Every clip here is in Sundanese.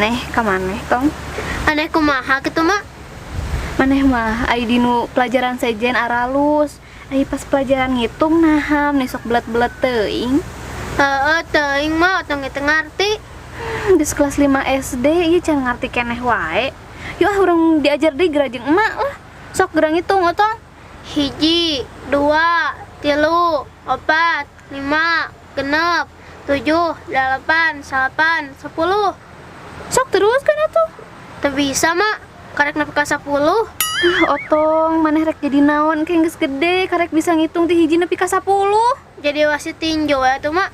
Aneh ka maneh, Tong. Aneh kumaha kitu, Mak? Maneh mah ai dinu pelajaran sejen aralus. Ai pas pelajaran ngitung naha meni sok belet-belet teuing. Heeh, teuing Mak, otong ge teu ngarti. Geus kelas 5 SD ieu can ngarti keneh wae. Yuk ah urang diajar deui geura jeung emak lah. Sok geura ngitung otong. 1, 2, 3, 4, 5, 6, 7, 8, 9, 10. Sok teruskan atuh. Teu bisa, Mak. Karek nepi ka 10. Ah, otong, maneh rek jadi naon ke geus gede karek bisa ngitung ti 1 nepi ka 10. Jadi wasit tinju we atuh, Mak.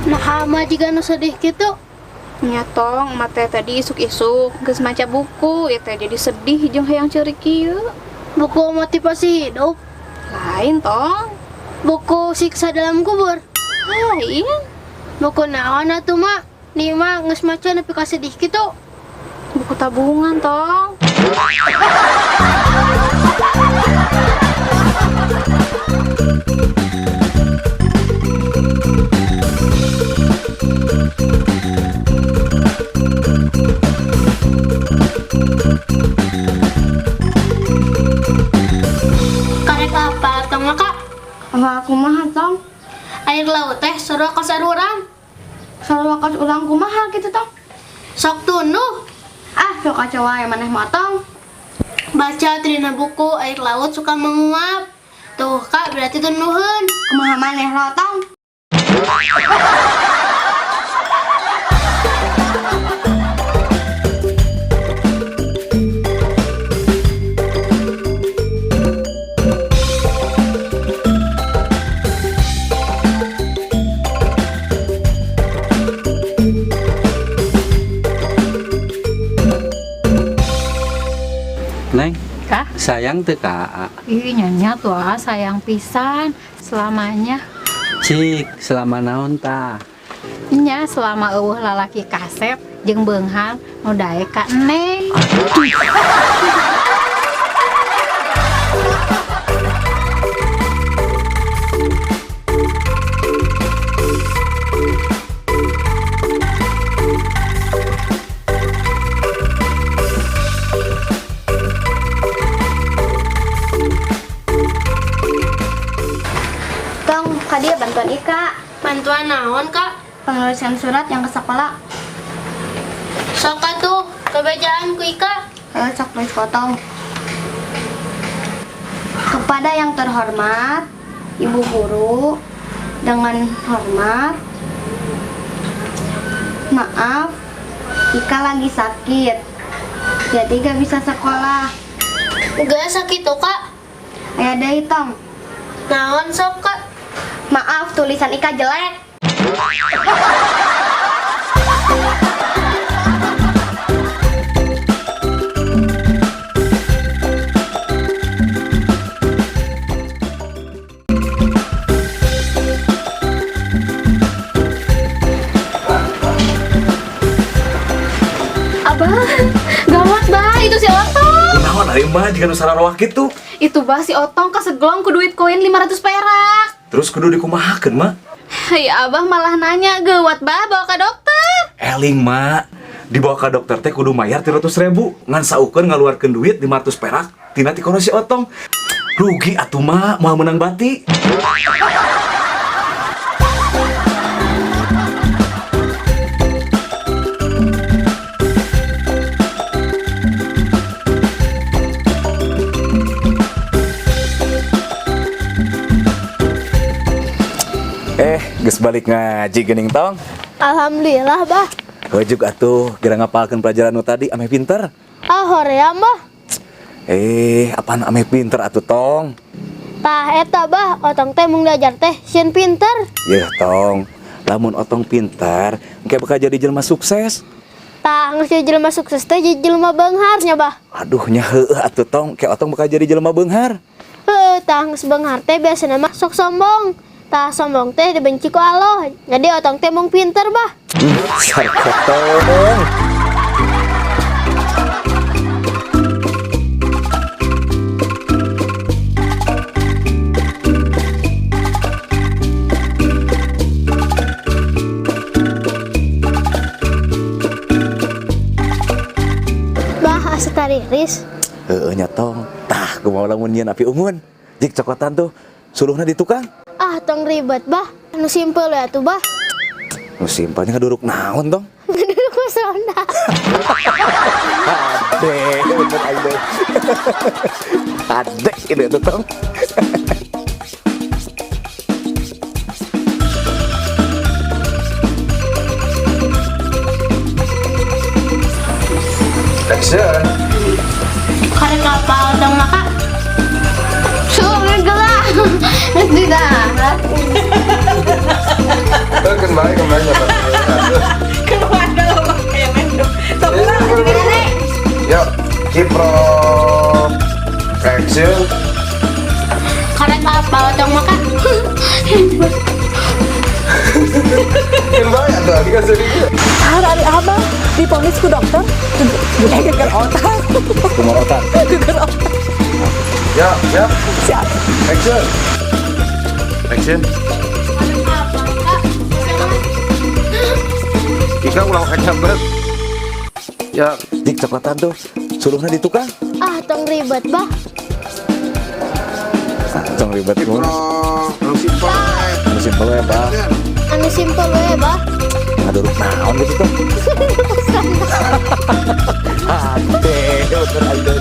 Nah, mah jiga nu sedih kitu. Nya tong, emak teh tadi isuk-isuk geus maca buku, ieu teh jadi sedih jeung hayang ceurik kieu. Buku motivasi hidup? Lain, Tong. Buku siksa dalam kubur? Lain. Buku naon atuh, Mak? Nih mah geus maca nepi ka sedih kitu. Buku tabungan, Tong. Karek apa, Tong, Kak? Apa aku mah, Tong? Air laut teh sarua kos urang. Sarua kos urang kumaha kitu, Tong? Sok tunduh. Ah, sok kacau wae maneh mah, Tong. Baca tina buku air laut suka menguap. Tuh, Kak, berarti tunduheun. Kumaha maneh lo, Tong? Neng, Kah? sayang teu ka Aa? Ih, nyonya tuh ah, sayang pisan selamanya. Cik, selama naon tah? Nya selama eueuh lalaki kasep jeung beunghar nu daek ka Neng. Tong, ka dia bantuan Ika. Bantuan naon, Kak? Penulisan surat yang ke sekolah. Sok atuh, kebejaan ku Ika. Ayo sok tulis potong. Kepada yang terhormat, Ibu Guru, dengan hormat, maaf, Ika lagi sakit, jadi gak bisa sekolah. Gak sakit tuh, Kak. Ayo deh, Tong. Naon sok, Kak? Maaf, tulisan Ika jelek. Abah, gawat bah, itu si Otong. Kunaon ari mah jiga nu sararwah kitu? Itu bah si Otong kaseglong ku duit koin 500 perak. Terus kudu dikumahakeun, Mak? Hai abah malah nanya, gawat bah bawa ke dokter. Eling, Mak. Dibawa ke dokter teh kudu mayar 300.000. Ngan saukeun ngaluarkeun duit 500 perak tina tikoro si Otong. Rugi atuh, Mak, moal meunang bati. Geus balik ngaji geuning, Tong. Alhamdulillah, Bah. Heujuk atuh, geura ngapalkeun pelajaran nu tadi ameh pinter. Ah, hoream, Bah. Apaan ameh pinter atuh, Tong? Tah eta, Bah, Otong teh mung diajar teh sieun pinter. Yeuh, Tong. Lamun Otong pinter, engke bakal jadi jelema sukses. Tah, geus jadi jelema sukses teh jadi jelema beunghar nya, Bah. Aduh, nya heueuh atuh, Tong, ke Otong bakal jadi jelema beunghar. Heueuh, Tah geus beunghar teh biasana mah sok sombong. Tah sombong teh dibenci ku Allah. Jadi otong teh mung pinter, Bah. Sarkotong. Bah, asa tariris. Heeh nya tong. Tah, kumaha lamun nyieun api unggun. Jik cokotan tuh suluhna di tukang. Ah, tong ribet, Bah. Anu simpel ya tuh, Bah. Nu simpelnya ngaduruk naon tong? Duduk pos ronda. Ade, bener aing teh. Ade ini tuh tong. Action. Karek apa otong maka? Suruh gelah. Geus didahar. Eh, kembali kembali nyoba. Yuk, Kipro. Action. Karek apa otong maka? Kembali atau lagi kan sedikit. Hari abah diponis ku dokter geger otak. Tumor otak. Geger otak. Ya, siap. Siap. Action. Action. Apa, Kak? Ika ulang kanyambet. Ya, Jik cokotan tuh suluhna di tukang. Ah, tong ribet, Bah. Ah, tong ribet Kipro. mun. Anu simpel. Nu simpel we, Bah. Anu simpel we, Bah. Ngaduruk naon gitu tuh. Ade, bener aing teh.